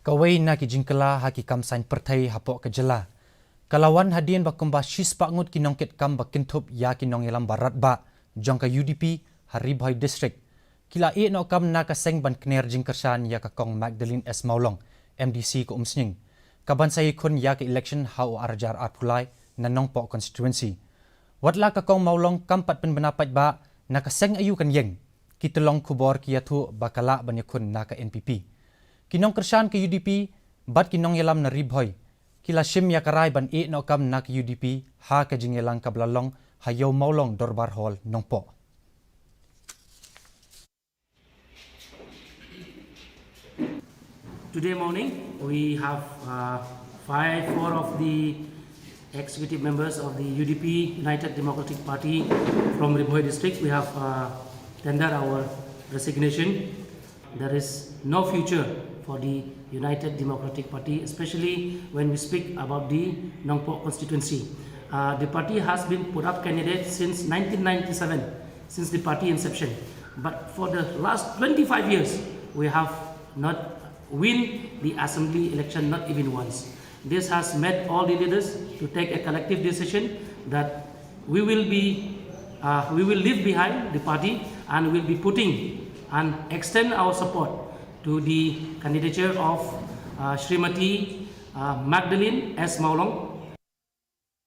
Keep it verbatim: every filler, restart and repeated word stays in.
Kawei na ki jingkylla ha ki kam saiñ pyrthei hapoh ka jylla ka la wan hadien ba kumba shispah ngut ki nongkitkam ba kynthup ïa ki nongïalam ba radbah jong ka U D P ha Ri Bhoi District ki la ïeh noh kam na ka seng ban kner jingkyrshan ïa ka Kong Magdalene S Mawlong, M D C ka Umsning, ka ban sa ïakhun ïa ka election ha u arhajar arphew lai na Nongpoh constituency. Wat la ka Kong Mawlong kam pat pynbna paidbah na ka seng aïu kan ïeng, ki tyllong khubor ki ïathuh ba ka lah ban ïakhun na ka N P P. Ki nongkyrshan ka U D P bad ki nongïalam na Ri Bhoi ki la shim ïa ka rai ban ïeh noh kam na ka U D P ha ka jingïalang kaba la long ha Ïew Mawlong Dorbar Hall, Nongpoh. Today morning, we have uh, five, four of the executive members of the U D P, United Democratic Party from Ri Bhoi District. We have uh, tendered our resignation. There is no future for the United Democratic Party, especially when we speak about the Nongpoh constituency. Uh, the party has been put up candidates since nineteen ninety-seven, since the party inception. But for the last twenty-five years, we have not win the assembly election, not even once. This has made all the leaders to take a collective decision that we will be, uh, we will leave behind the party and will be putting and extend our support to the candidature of uh, Srimati uh, Magdalene S Mawlong.